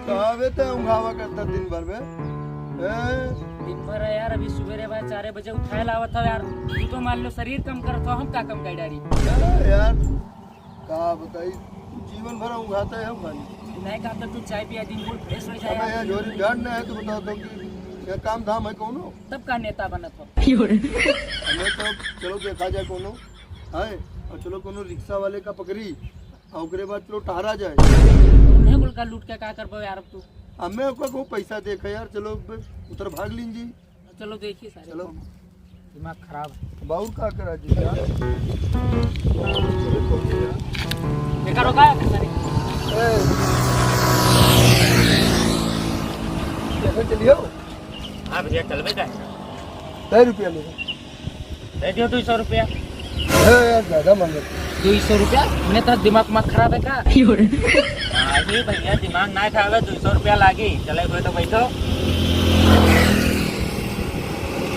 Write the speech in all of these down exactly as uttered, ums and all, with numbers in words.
कहाँ बे ते उंघावा करता दिन भर में? हैं? दिन भर है यार, अभी सुबेरे बा चारे बजे उठाए लावत हो यार। तू तो मान लो शरीर कम करत हो, हम का कम कर डारी? हाँ यार, का बताई, जीवन भर उंघाता है हम खाली। नहीं कहा तो तू चाय पिया, दिन भर फ्रेश हो जाए अबे यार। यार, झोरी झाड़ ना है तो बताओ तो कि क्या काम धाम है कौनो? तब का नेता बनत हो? हमें तो चलो देखा जाए कौनो, है, और चलो कौनो रिक्शा वाले का पकड़ी, और ओकरे बाद चलो टहरा जाए। उन्हें कुल का लूट के का करबो यार अब तू? हमें ओकर को पैसा देखे यार, चलो अब उतर भाग लीन जी। चलो देखी सारे चलो। कौन। दिमाग खराब है। बाउर का करा जी यार? बेकार हो गया सारे। ए। कैसे चलियो? हाँ भैया, चलबे का है। कै रुपया लेबे? दे दियो दुई सौ रुपया। ए यार, ज्यादा मांगत। दुई सौ रुपया? मने तो दिमाग उमाग खराब है का? अरे भैया, दिमाग ना खराब है, दुई सौ रुपया लागी। चले कोई तो बैठो।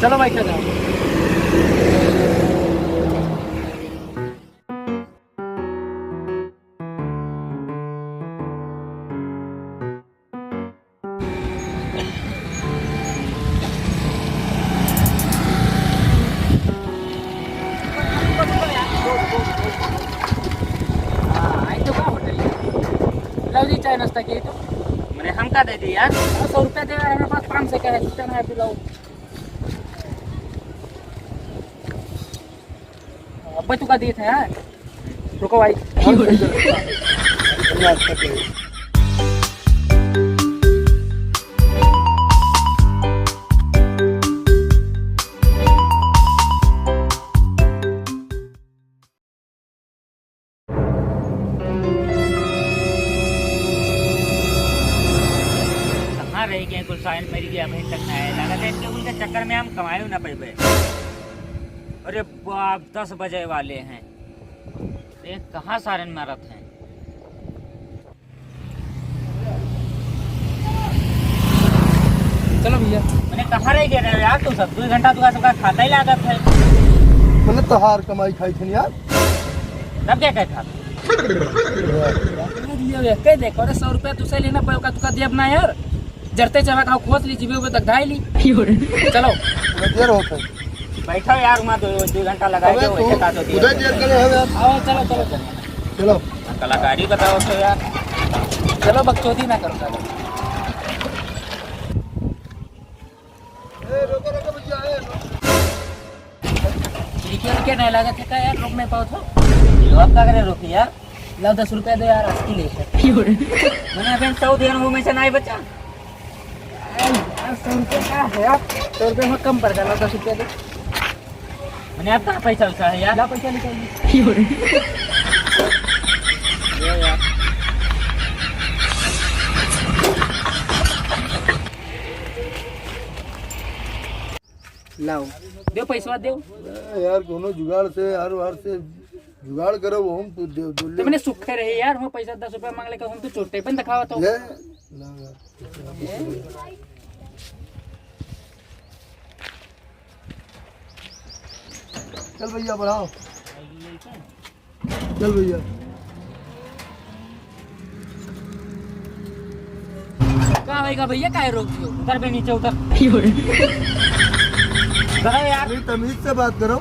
चलो बैठो जाओ। हाँ, आई तो का होटल है? लो जी, चाय नाश्ता की तो। मने हमका दे दी यार। हाँ, सौ रुपया दे रहा है, मेरे पास पाँच सौ का है, जितना है पिलाओ। अब्बे तू का देत है यार? रुको भाई। कहाँ रह गए गुलशान, मर गया, अभी तक नहीं आया। लागत है इनके, उनके चक्कर में हम कमाए ना पैबे। अरे बाप, दस बजे वाले हैं, देख कहाँ सारन मारत हैं। चलो भैया। मने कहाँ रह गए रहे यार तू सब? दो घंटा तू सबका खाता ही लागत है। मने तोहार कमाई खाई थन यार। तब क्या कहता? कह देखो रे, सौ रुपया तुझसे लेना पड़ेगा, तू का दिया अपना यार। जरते चबा खाओ, खोस ली, जीवे उबे तक धाई ली। चलो। पूरा देर होता है। बैठो यार, वहाँ दो, दो घंटा लगाए अबे दो, तू बैठे का तो दिया। उधर देर करे हो यार। आओ, चलो, चलो, चलो। चलो। कलाकारी बताओ तो यार। चलो, बकचोदी ना करो, चलो। ए, रोको, रोको भैया, ए, रोको। खिड़की उड़की नहीं लागत है का यार, रोक नहीं पाओ तो? तो अब का करे रोकी यार? लाओ दस रुपया दे यार, आज की ले है। मने अबे सौ दिया, वो में से नहीं बचा। ए, यार, सौ रुपया का है यार? सौ रुपया में कम पड़ गया, लाओ दस रुपया दे। मने अब कहाँ पैसा वैसा है यार? ला पैसा निकाल ले। ये यार। लाओ, दो पैसवा दो। ए, यार, कोनो जुगाड़ से, यार, वार से जुगाड़ करो, वो हम तो दे, दे, तो ले। मैंने सुखे रहे यार, वो पैसा दस रुपया मांग लेकर हम तो चोटे पन दिखावा तो। ले, ला यार। चल भैया, बढ़ाओ। चल भैया। का होएगा भैया, काहे रोक दियो? उतर बे नीचे, उतर। कहो यार। नहीं, तमीज से बात करो।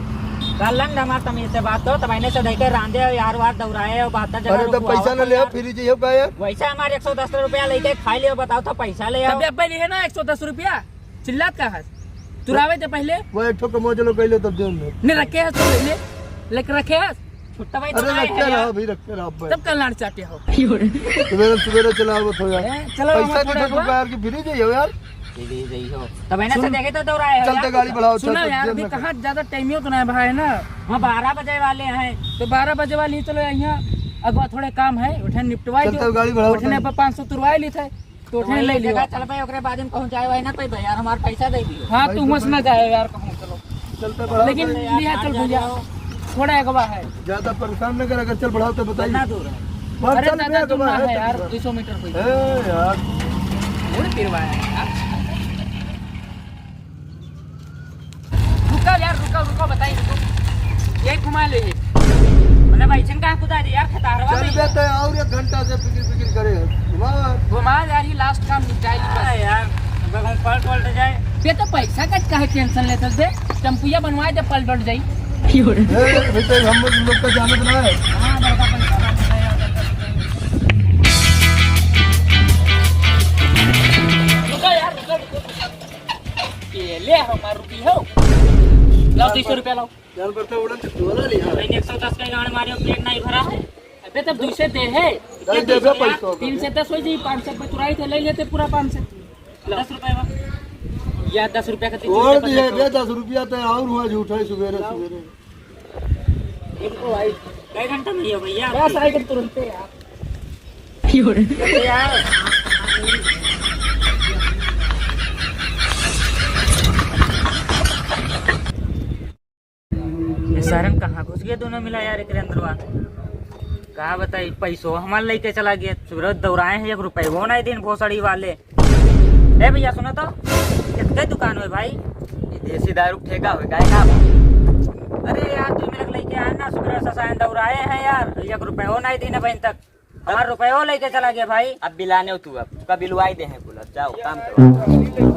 का लंड हमार तमीज से बात करो, तब इन्हें से देखे रांधे हो यार, वार दौड़ाए हो, बात जगह अरे, तब रुकवाओ पैसा न ले, यार। फिर जइयो का यार? वैसे हमारे एक सौ दस रुपया लेके खा लियो, बताओ तो पैसा ले आओ। तब अब्बे लिए ना एक सौ दस रुपया। चिल्लात का हस? तुरावे ते पहले। वो एक ठो कमो चलो कह ले तब दे उन्हें। ने रखे हस तो ले, लेके रखे हस। छुट्टा भाई अरे तो रखे है रहो यार। अभी, रखे रहो अब्बे। तब कल लाड़ चाटे हो। सुबेरे, सुबेरे चला आवत हो यार। ए, चलो पैसा हम थोड़ा दे दो हुआ। यार कि फ्री जाइयो यार। फ्री जाइयो। तब इन्हें से सुन। देखे तो दौड़ाए हो चलते यार। गाड़ी बढ़ाओ, सुना चलते यार, जेब अभी में कहाँ ज्यादा टाइम ही तो ना है भाई ना। हाँ, बारह बजे वाले हैं। तो बारह बजे वाली चलो यहाँ। अब थोड़े काम है, उठे निपटवाई चलते दो। गाड़ी बढ़ाओ, उठने चलते। पर पाँच सौ तुरवाई ली थे। तो तो उठे वही ले लियो। जगह चल पे, ओकरे बाद में कहूँ जाए वाए ना पे यार, हमार पैसा दे दियो। हाँ, भाई, तू तो मत ना जाए यार कहूँ, चलो। चलते बढ़ाओ, लेकिन चलो। लिया चल भैया, थोड़ा अगवा है। ज्यादा परेशान न कर, अगर चल बढ़ाओ तो बताइए। कितना दूर है? बस अरे चल, दादा, बे, दूर अगवा ना है, है चल यार, बढ़ाओ। दो सौ मीटर कोई। ए यार। थोड़ी पिरवा है यार। रुका यार, रुका, रुका, बताई, रुको। यही घुमा ले ये। मतलब, ऐसन कहाँ कुदा दे यार, खतारवा चल में। बे, तो और एक घंटा से फिकिर, फिकिर करे है। घुमा। घुमा यार, ये लास्ट पलट, पलट जाए। बे, तो पैसा का काहे tension लेत हस बे? टेम्पुया बनवाए दे, पलट, पलट जाई। ए, बेटे, हम लोग का जानत ना है। हाँ, बड़का पैसा बन गया। रुको यार, रुको, रुको, रुको। ये ले हमार रुपये हो। लाओ, दुई सौ रुपया लाओ। यार, बर्तन उड़न से तोला नहीं यार। नहीं, एक सौ दस का गांड मारे, पेट नहीं भरा है। अबे, तब दुई सौ दे है। नहीं देबे पैसा। तीन सौ दस हो जाई, पाँच सौ पे तुराई थे, ले लेते पूरा पाँच सौ। लो। दस रुपया बा। या दस रुपया का तीन सौ छोड़ रुपया दिए बा। बे, दस रुपया तो और हुआ झूठा है सुबेरे, सुबेरे। इनको भाई, कै घंटा में ही हो भैया? बस आए थे तुरंते यार। यार। ये सारन कहाँ घुस गए दोनों मिला यार, एकरे अंदरवा। का बताई, पैसो हमार लेके चला गए। सुबह दौड़ाए हैं, एक रुपये वो नहीं दिन भोसड़ी वाले। ए भैया, सुनो तो, कितने दुकान हुए भाई? ये देसी दारू ठेका हुए, काहे का? अरे यार, तू मेरे को लेके आए ना, सुबह से सायन दौड़ाए हैं यार, एक रुपये वो नहीं दिन अभी तक। हमार रुपयो लेके चला गया भाई। अब बिलाने हो तू, अब का बिलवाई दे हैं कुल, अब जाओ काम करो।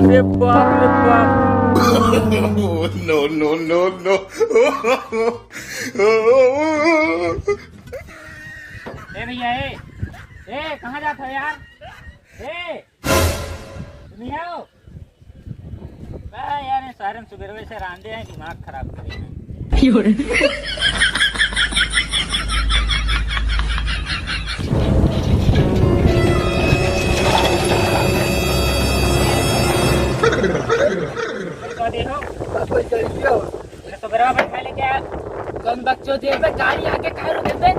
अरे बाप रे बाप। No, no, no, no। ए भैया, ए, ए, कहाँ जात हो यार? ए, सुनिए हो? बा यार, ये सारन सुबेरवे से रांधे हैं, दिमाग खराब करे हैं। तो देखो, ये सुबेरवा बैठा लेके आ। कौन बकचोदी है बे? गाड़ी आके काहे रोके बे?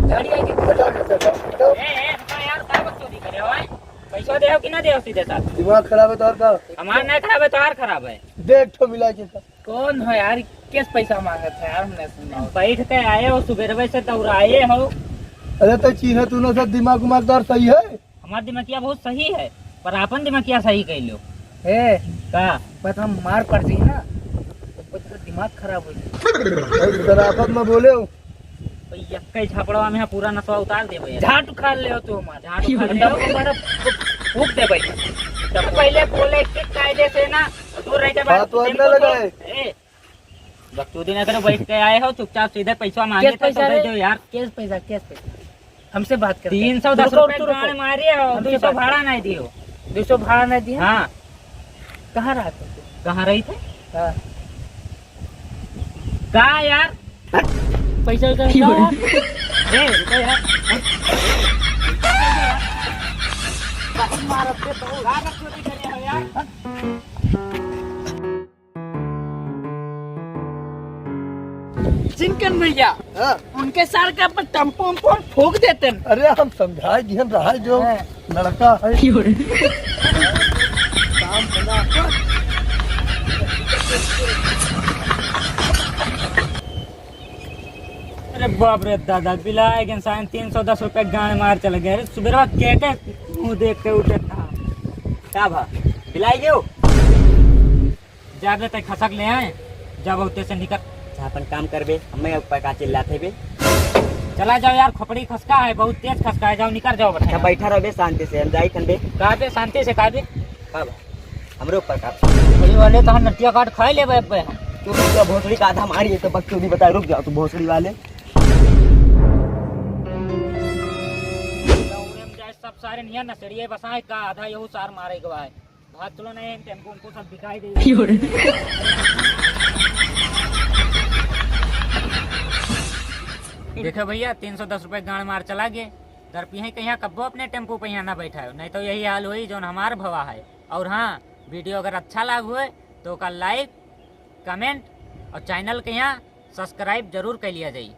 गाड़ी आके काहे रोके बे? ए, ए, रुको यार, का बकचोदी करे हो, हैं? पैसा देहो कि ना देहो सीधे साथ? दिमाग खराब है तोहर का? हमार नहीं खराब है, तोहार खराब है। देख ठो मिला के का। कौन हो यार, केस पैसा मांगत है यार, हमने सुना। बैठ के आए हो, सुबेरवे से दौड़ाए हो। अरे तो चीन्हे तू ना सब दिमाग उमाग तोहार सही है? हमार दिमागिया बहुत सही है, पर आपन दिमागिया सही कह लो। ए, का? बस हम मार पड़ जाई ना, तो तेरा दिमाग खराब हो जाई। अरे शराफत में बोले हो। तो यक्के झापड़वा में पूरा नसवा उतार देबे। झाट उखाड़ ले हो तू हमार। झाट उखाड़ ले हो। डब्बा मारा फूक दे भाई। तो पहले बोले कि कायदे से ना दूर रह के बात बात वात ना टेम्पो लगाए। ए, बकचोदी ना करो, बैठ के आए हो, चुपचाप सीधे पैसा मांगे केस थे तो पैसा दे रे? दो यार। केस पैसा, केस पैसा। हमसे बात करते हैं। तीन सौ दस रुपये रुको, रुको। गाड़ मारे हो, हमसे दो सौ बात भाड़ा नहीं दियो। दो सौ भाड़ा नहीं दिया? हाँ। कहाँ रहा था तू? कहाँ रही थे? हाँ। का यार? पैसा वैसा क्यों? ए, रुको यार। मारत के तो गाना चोरी करे हो यार। चिंकन भैया, हाँ। उनके सार का पर टम्पो उम्पो फूक देते हैं। अरे हम समझाए दिहन रहा जो हाँ। लड़का है। क्यों रे? काम बना कर। अरे बाप रे दादा, बिलाए के इंसान तीन सौ दस रुपये गांड मार चल गए। अरे सुबेरवा के के मुंह देख के उठे था। का भा? बिलाई गयो? जाबे तै खसक ले आए, जब होते से निकल। अच्छा, अपन काम करबे, हमें ऊपर का चिल्लाते बे। चला जाओ यार, खोपड़ी खसका है, बहुत तेज खसका है, जाओ निकल जाओ। अच्छा, बैठा रहबे शांति से, हम जाई खन बे। का बे शांति से, का बे? का बा? हमरे ऊपर का? खोपड़ी वाले तो हम नटिया काट खाए लेबे अबे। तू रुक जा, भोसड़ी का आधा मारी है तो बकचोदी बता, रुक जाओ तू भोसड़ी वाले। सब सारे निया नसड़िए बसाए का आधा यहू सार मारे गवा है। भाग चलो नहीं, टेम्पो उनको सब दिखाई दे। क्यों रे? देखो भैया, तीन सौ दस रुपये गांड मार चला गए। दर पिहे कहिया कब्बो अपने टेम्पो पे यहाँ ना बैठायो, नहीं तो यही हाल होई जौन हमार भवा है। और हाँ, video अगर अच्छा लाग हुए तो ओका like, comment और channel के यहाँ subscribe जरूर कर लिया जाई।